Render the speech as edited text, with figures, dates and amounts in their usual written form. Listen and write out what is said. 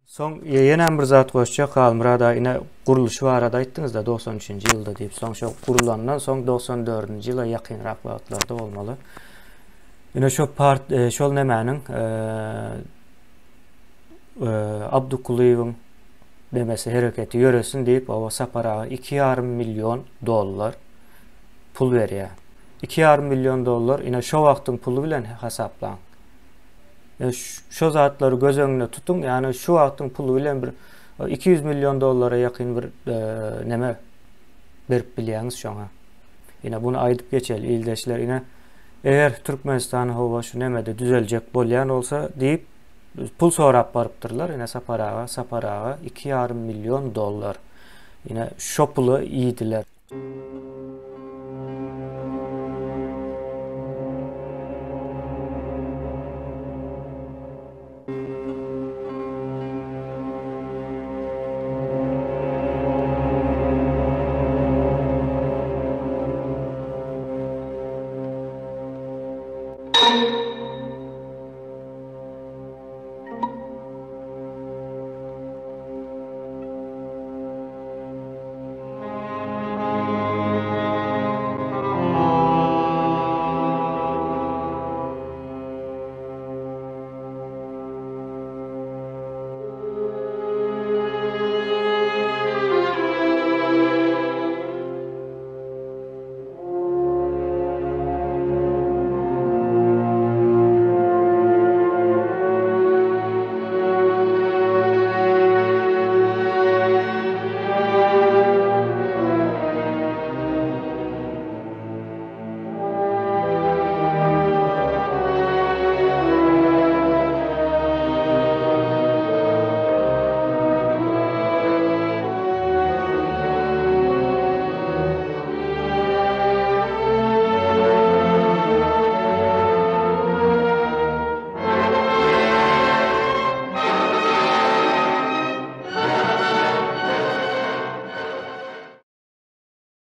Soň ýenem bir zat goşjak Halmyrat aga ine gurluşy barada aýtdyňyzda 93-nji ýylda diýip soň şo gurulandan soň 94-nji ýyla ýakynrak wagtlarda bolmaly. Ine şo part e, şol nemäniň e, e, Abdukulyýewiň nemesi hereketi ýöresin diýip oba Sapar aga 2,5 million dollar pul berýär. 2,5 million dollar ine şo wagtyň puly bilen hasaplaň. Şo zatlary göz öňünde tutuň, ýagny şu wagtyň puly bilen bir 200 million dollara ýakyn bir neme berip bilýäňiz şoňa. Ine buny aýdyp geçeli ildeşler ine eger Türkmenistan howa şu nemede düzeljek bolýan bolsa diýip pul sorap barypdyrlar ine Sapar aga, Sapar aga 2,5 million dollar. Ine şo puly iýdiler.